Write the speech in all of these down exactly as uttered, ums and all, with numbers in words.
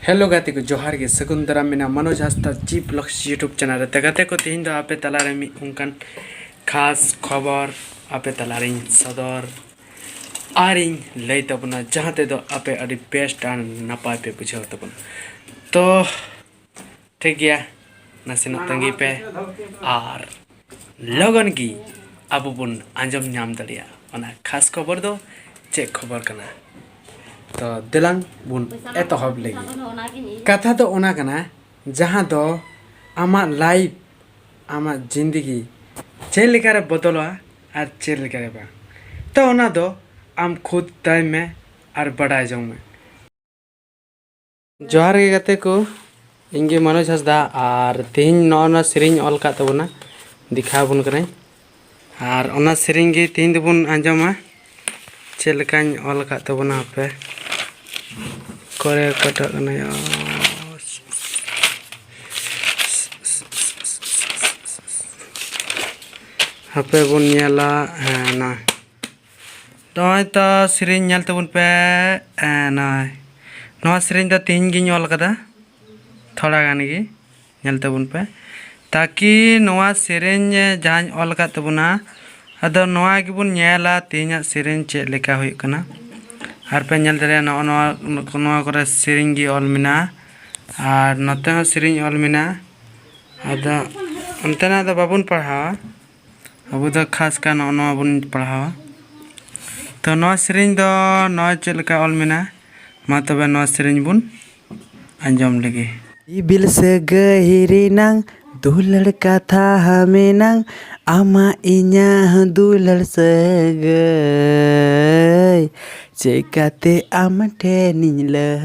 Hello ᱜᱟᱛᱮ ᱠᱚ, ᱡᱚᱦᱟᱨ ᱜᱮ, ᱥᱟᱹᱜᱩᱱ ᱫᱟᱨᱟᱢ ᱢᱮᱱᱟᱜᱼᱟ ᱢᱟᱱᱳᱡᱽ ᱦᱟᱸᱥᱫᱟ ᱪᱤᱯ ᱞᱚᱠᱥ YouTube ᱪᱮᱱᱮᱞ ᱨᱮ᱾ ᱛᱚ ᱜᱟᱛᱮ ᱠᱚ, ᱛᱮᱦᱮᱧ ᱫᱚ ᱟᱯᱮ ᱛᱟᱞᱟᱨᱮ ᱢᱤᱫ ᱚᱱᱠᱟᱱ ᱠᱷᱟᱥ ᱠᱷᱚᱵᱚᱨ ᱟᱯᱮ ᱛᱟᱞᱟᱨᱤᱧ ᱥᱚᱫᱚᱨ ᱟᱨᱤᱧ ᱞᱟᱹᱭ ᱛᱟᱵᱚᱱᱟ, ᱡᱟᱦᱟᱸ ᱛᱮᱫᱚ ᱟᱯᱮ ᱟᱹᱰᱤ ᱵᱮᱥᱴ ᱟᱨ ᱱᱟᱯᱟᱭ ᱯᱮ ᱵᱩᱡᱷᱟᱹᱣ ᱛᱟᱵᱚᱱᱟ᱾ ᱛᱚ ᱴᱷᱤᱠ ᱜᱮᱭᱟ, ᱱᱟᱥᱮᱱᱟᱜ ᱛᱟᱺᱜᱤ ᱯᱮ ᱟᱨ ᱞᱚᱜᱚᱱ ᱜᱮ ᱟᱵᱚ ᱵᱚᱱ ᱟᱸᱡᱚᱢ ᱧᱟᱢ ᱫᱟᱲᱮᱭᱟᱜᱼᱟ ᱚᱱᱟ ᱠᱷᱟᱥ ᱠᱷᱚᱵᱚᱨ ᱫᱚ ᱪᱮᱫ ᱠᱷᱚᱵᱚᱨ ᱠᱟᱱᱟ᱾ ᱛᱚ ᱫᱮᱞᱟᱝ ᱵᱚᱱ ᱮᱛᱚᱦᱚᱵ ᱞᱮᱜᱮ᱾ ᱠᱟᱛᱷᱟ ᱫᱚ ᱚᱱᱟ ᱠᱟᱱᱟ, ᱡᱟᱦᱟᱸ ᱫᱚ ᱟᱢᱟᱜ ᱞᱟᱭᱤᱯᱷ, ᱟᱢᱟᱜ ᱡᱤᱱᱫᱮᱜᱤ ᱪᱮᱫ ᱞᱮᱠᱟᱨᱮ ᱵᱚᱫᱚᱞᱚᱜᱼᱟ ᱟᱨ ᱪᱮᱫ ᱞᱮᱠᱟᱨᱮ ᱵᱟᱝ, ᱛᱚ ᱚᱱᱟ ᱫᱚ ᱟᱢ ᱠᱷᱩᱫ ᱛᱟᱭ ᱢᱮ ᱟᱨ ᱵᱟᱰᱟᱭ ᱡᱚᱝ ᱢᱮ᱾ ᱡᱚᱦᱟᱨ ᱜᱮ ᱜᱟᱛᱮ ᱠᱚ, ᱤᱧ ᱜᱮ ᱢᱟᱱᱳᱡᱽ ᱦᱟᱸᱥᱫᱟ᱾ ᱟᱨ ᱛᱮᱦᱮᱧ ᱱᱚᱜᱼᱚ ᱱᱚᱣᱟ ᱥᱮᱨᱮᱧ ᱚᱞ ᱟᱠᱟᱫ ᱛᱟᱵᱚᱱᱟ, ᱫᱮᱠᱷᱟᱣ ᱟᱵᱚᱱ ᱠᱟᱹᱱᱟᱹᱧ᱾ ᱟᱨ ᱚᱱᱟ ᱥᱮᱨᱮᱧ ᱜᱮ ᱛᱮᱦᱮᱧ ᱫᱚᱵᱚᱱ ᱟᱸᱡᱚᱢᱟ, ᱪᱮᱫ ᱞᱮᱠᱟᱧ ᱚᱞ ᱟᱠᱟᱫ ᱛᱟᱵᱚᱱᱟ᱾ ᱦᱟᱯᱮ ᱚᱠᱟᱨᱮ ᱚᱠᱟᱴᱟᱜ ᱠᱟᱱᱟ ᱭᱟ? ᱦᱟᱯᱮ ᱵᱚᱱ ᱧᱮᱞᱟ᱾ ᱦᱮᱸ, ᱱᱚᱜᱼᱚᱭ ᱱᱚᱜᱼᱚᱭ ᱛᱚ ᱥᱮᱨᱮᱧ ᱧᱮᱞ ᱛᱟᱵᱚᱱ ᱯᱮ᱾ ᱮᱸ, ᱱᱚᱜᱼᱚᱭ ᱱᱚᱣᱟ ᱥᱮᱨᱮᱧ ᱫᱚ ᱛᱮᱦᱮᱧ ᱜᱤᱧ ᱚᱞ ᱠᱟᱫᱟ, ᱛᱷᱚᱲᱟ ᱜᱟᱱ ᱜᱮ ᱧᱮᱞ ᱛᱟᱵᱚᱱ ᱯᱮ᱾ ᱛᱟᱠᱤ ᱱᱚᱣᱟ ᱥᱮᱨᱮᱧ ᱡᱟᱦᱟᱸᱧ ᱚᱞ ᱟᱠᱟᱫ ᱛᱟᱵᱚᱱᱟ, ᱟᱫᱚ ᱱᱚᱣᱟ ᱜᱮᱵᱚᱱ ᱧᱮᱞᱟ ᱛᱮᱦᱮᱧᱟᱜ ᱥᱮᱨᱮᱧ ᱪᱮᱫ ᱞᱮᱠᱟ ᱦᱩᱭᱩᱜ ᱠᱟᱱᱟ᱾ ᱟᱨ ᱯᱮ ᱧᱮᱞ ᱫᱟᱲᱮᱭᱟᱜᱼᱟ, ᱱᱚᱜᱼᱚ ᱱᱚᱣᱟ, ᱱᱚᱣᱟ ᱠᱚᱨᱮ ᱥᱮᱨᱮᱧ ᱜᱮ ᱚᱞ ᱢᱮᱱᱟᱜᱼᱟ, ᱟᱨ ᱱᱚᱛᱮ ᱦᱚᱸ ᱥᱮᱨᱮᱧ ᱚᱞ ᱢᱮᱱᱟᱜᱼᱟ᱾ ᱟᱫᱚ ᱚᱱᱛᱮᱱᱟᱜ ᱫᱚ ᱵᱟᱵᱚᱱ ᱯᱟᱲᱦᱟᱣᱟ, ᱟᱵᱚ ᱫᱚ ᱠᱷᱟᱥ ᱠᱟᱨ ᱱᱚᱜᱼᱚ ᱱᱚᱣᱟ ᱵᱚᱱ ᱯᱟᱲᱦᱟᱣᱟ᱾ ᱛᱚ ᱱᱚᱣᱟ ᱥᱮᱨᱮᱧ ᱫᱚ ᱱᱚᱜᱼᱚᱭ ᱪᱮᱫ ᱞᱮᱠᱟ ᱚᱞ ᱢᱮᱱᱟᱜᱼᱟ, ᱢᱟ ᱛᱚᱵᱮ ᱱᱚᱣᱟ ᱥᱮᱨᱮᱧ ᱵᱚᱱ ᱟᱸᱡᱚᱢ ᱞᱮᱜᱮ᱾ ᱥᱤᱵᱤᱞ ᱥᱟᱹᱜᱟᱹᱭ ᱨᱮᱱᱟᱝ ᱫᱩᱞᱟᱹᱲ ᱠᱟᱛᱷᱟ ᱢᱮᱱᱟᱝ, ᱟᱢᱟᱜ ᱤᱧᱟᱹᱜ ᱫᱩᱞᱟᱹᱲ ᱥᱟᱹᱜᱟᱹᱭ, ᱪᱮᱠᱟᱛᱮ ᱟᱢ ᱴᱷᱮᱱᱤᱧ ᱞᱟᱹᱭ,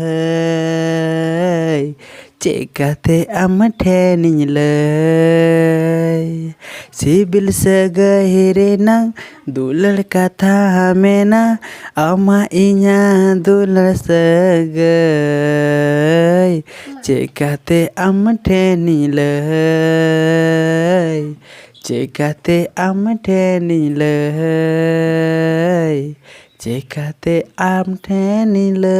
ᱪᱮᱠᱟᱛᱮ ᱟᱢ ᱴᱷᱮᱱᱤᱧ ᱞᱟᱹᱭ᱾ ᱥᱤᱵᱤᱞ ᱥᱟᱹᱜᱟᱹᱭ ᱨᱮᱱᱟᱝ ᱫᱩᱞᱟᱹᱲ ᱠᱟᱛᱷᱟ ᱢᱮᱱᱟ, ᱟᱢᱟᱜ ᱤᱧᱟᱹᱜ ᱫᱩᱞᱟᱹᱲ ᱥᱟᱹᱜᱟᱹᱭ, ᱪᱮᱠᱟᱛᱮ ᱟᱢ ᱴᱷᱮᱱᱤᱧ ᱞᱟᱹᱭ, ᱪᱮᱠᱟᱛᱮ ᱟᱢ ᱴᱷᱮᱱᱤᱧ ᱞᱟᱹᱭ, ᱪᱮᱠᱟᱛᱮ ᱟᱢ ᱴᱷᱮᱱᱤᱧ ᱞᱟᱹᱭ?